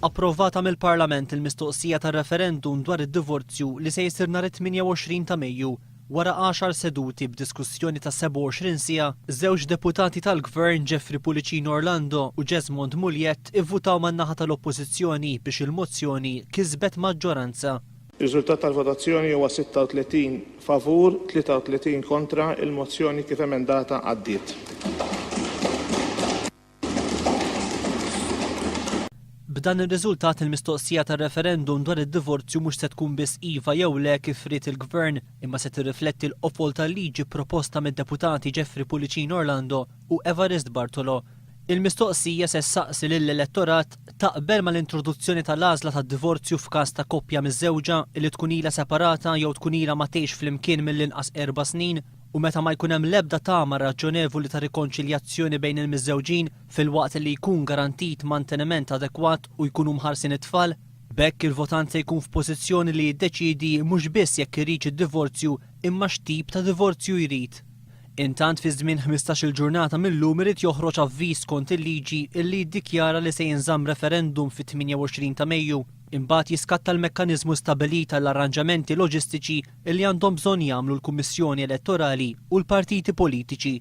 Approvata mill-Parlament il-mistoqsija tar-referendum dwar id-divorzju li se jsir nhar it-28 ta' Mejju. Wara għaxar seduti b'diskussjoni ta' 27 siegħa, żewġ deputati tal-Gvern Jeffrey Pullicino Orlando u Jesmond Mugliett ivvutaw man-naħa tal-Oppożizzjoni biex il-mozzjoni kisbet maġġoranza. Ir-riżultat tal-votazzjoni huwa 36 favur, 33 kontra, il-mozzjoni kif emendata għaddiet. B'dan ir-riżultat il-mistoqsija tar-referendum dwar id-divorzju mhux se tkun biss iva jew le kif ried il-Gvern imma se tirrifletti l-qofol tal-liġi proposta mid-Deputati Jeffrey Pullicino Orlando u Evarist Bartolo. Il-mistoqsija se ssaqsi lill-elettorat taqbel mal-introduzzjoni tal-għażla tad-divorzju f'każ ta' koppja miżżewġa li tkun ilha separata jew tkun ilha ma tgħix flimkien mill-inqas erba' snin u meta ma jkun hemm l-ebda tama raġjonevoli ta' rikonċiljazzjoni bejn il-miżżewġin filwaqt li jkun garantit manteniment adekwat u jkunu mħarsin it-tfal. B'hekk il-votant se jkun f'pożizzjoni li jiddeċiedi mhux biss jekk iridx id-divorzju imma x'tip ta' divorzju jrid. Intant fi żmien ħmistax-il ġurnata mil-lum irid joħroġ avviż skont il-liġi illi jiddikjara li se jinżamm referendum fit-28 ta' Mejju. Imbagħad jiskatta l-mekkaniżmu stabbilit għall-arranġamenti loġistiċi li għandhom bżonn jagħmlu l-Kummissjoni Elettorali u l-partiti politiċi.